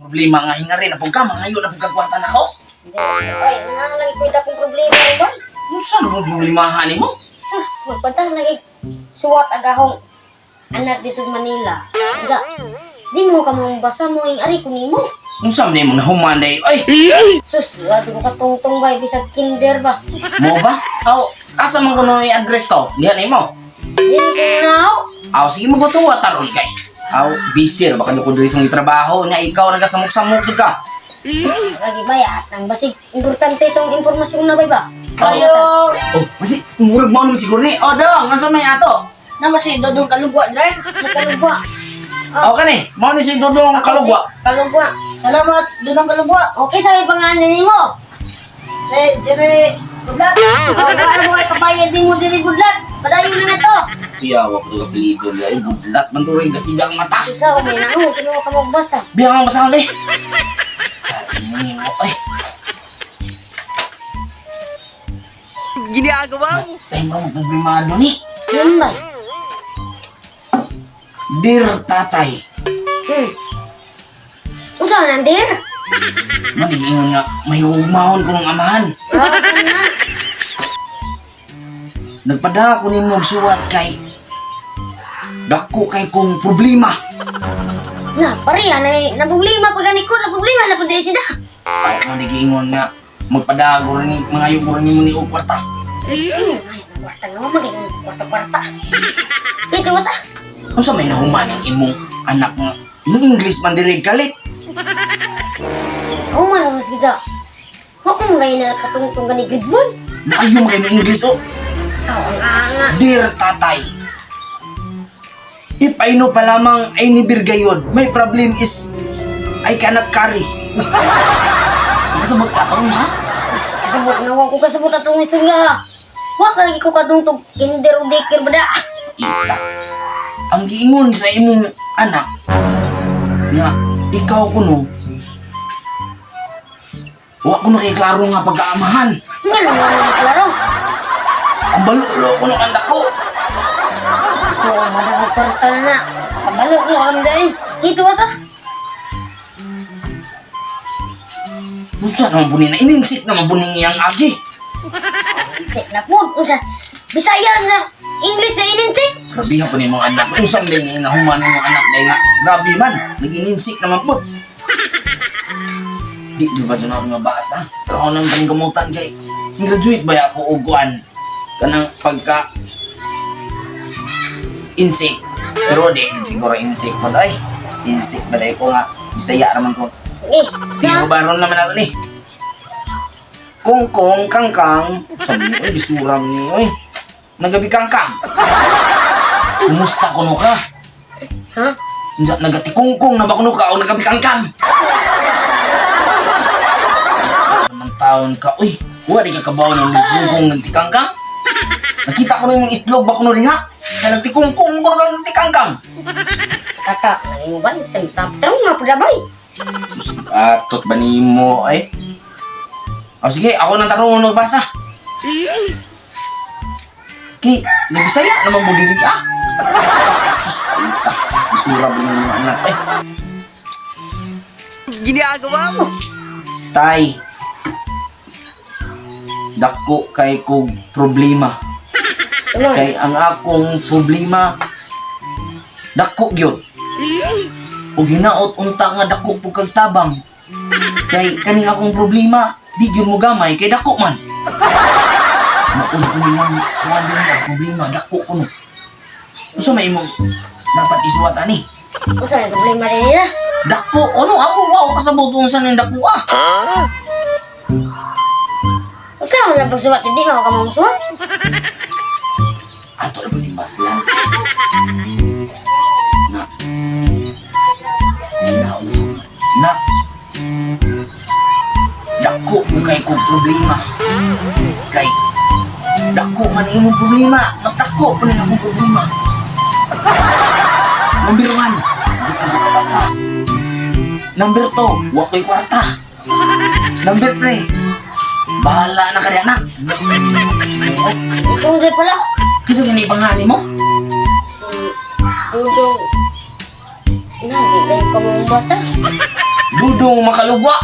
Problema nga hingarin na pud ka, mangayo na pud ka kwarta nako. Ay, nga lagi ko akong problema rin ba? Unsa na pong problemahan nimo? Sus, magpantang lagi suwat agahong anak dito sa Manila. Ga, di mo ka mambasa mo yung ari ko nimo. Unsa man imong nahuman day? Ay, Sus, wa ko katungtong ba bisag kinder ba? mo ba? Aw, asa man kuno i-address to? Diha nimo. Dili ko na. Aw, sige magtuwa taron kay. Aw, busy ra ba kanyo ko diri sa trabaho nya ikaw nagasamok-samok jud ka. Lagi ba ya? Nang basig importante itong impormasyon na ba ba? Ayo! Oh, kasi murag mao naman siguro ni. Oh, dong, asa may ato? Nama si Dodong Kalugwa, dre. Kalugwa. Oh, kani, mao ni si Dodong Kalugwa. Kalugwa. Salamat, Dodong Kalugwa. Okay, sabi pangalan nimo. Si Dire Budlat. Oh, ano mo ay kabayad din mo diri budlat. Padayon na na to. Iyawa ko to kapilido niya. Ay, budlat man to rin kasi ang mata. Susa, umay na mo, kinuha ka magbasa. Biyang ang basahon eh. Ay, mo, ay. Ginagawa mo. Tayo mo problemado ni. Yun ba? Dear tatay, Usa na dir? manigingon nga, may umahon ko ng amahan. Ah, na. Nagpadala ko nimo og suwat kay dako kay kong problema. Na, pareha na na problema pag gani ko, na problema na pud siya. Ay, manigingon nga, magpadago rin ni, mga ko rin nimo ni og kwarta. Ay, kwarta nga mo maging kwarta-kwarta. Dito wasa. Unsa may nahuman ang imong anak nga in English man diri kalit. Ako man ang siya. Wa ko man gani na katungtong gani grade 1. Maayo man kay mo English oh. Aw, ang anga. Dear tatay, if I know pa lamang ay ni Birgayod, my problem is I cannot carry. Kasabot ka karon ha? Kasabot na wa ko kasabot atong istorya. Wa ka lagi ko kadungtong kinder o daycare ba da? Ita. Ang giingon sa imong anak nga ikaw kuno wa kuno kay klaro nga pagkaamahan. Nga naman ang klaro. Ang balulo kuno ang dako. Ito ang madang kwarta na na. Kabalo ko alam dahil. Ito wasa. Unsa naman puni na ininsik naman puni iyang agi. Check na po. Unsa? Bisaya na. English na inin check. Grabe po ni mga anak. Unsa man din nahuman ni mga anak dahil nga grabe man nagiниnsik naman po. Di di ba doon ako mabasa? Pero ako nang pangamutan kay graduate ba ako og kuan kanang pagka insik. Pero di siguro insik po ay. Insik ba dahil ko nga Bisaya raman ko. Sige. Sige, baron naman ako ni. Kung kang kang. Sabi niyo, oy, suram niyo, oy. Nagabi kang kang. Kumusta kuno ka? Ha? Nagati nagatikungkong na ba kuno ka o nagabi kang kang? Naman taon ka, uy. Wa di ka kabaw ng nagkungkong ng tikangkang? Nakita ko na yung itlog ba kuno diha? Na nagtikungkong ko ng tikangkang. Kaka, nangin mo ba? Isang tap. Tarong nga po dabay. Atot ba nimo ay? O sige, ako nang tarong magbasa. Ki, di Bisaya naman mo dili ah. Sus, ita. Isura ba yung mga anak eh? Ginagawa mo. Tay, dako kay kog problema. Suma. Kay ang akong problema dako gyud. Ug hinaot unta nga dako pug kag tabang. Kay kaning akong problema di gyud mo gamay kay dako man. Maud ko niyang kuan din ang problema dako kuno. Unsa may imong dapat isuwat ani? Unsa may problema rin nila? Dako ano ako wa ko kasabot unsa ning dako ah. Unsa man ang pagsuwat? Hindi mo ka mamusuwat. Ato ra ba baslan? Na. Na. Na. Dako mo kay kong problema. Kay dako man imong problema, mas dako pa ning akong problema. Number 1, di ko makabasa. Number 2, wa ko'y kwarta. Number 3, bahala na ka di anak. Ikaw rin pala. Kasi gani pangani mo? Si Dudong. Na, di na yung kamambasa. Dudong Makalugwa.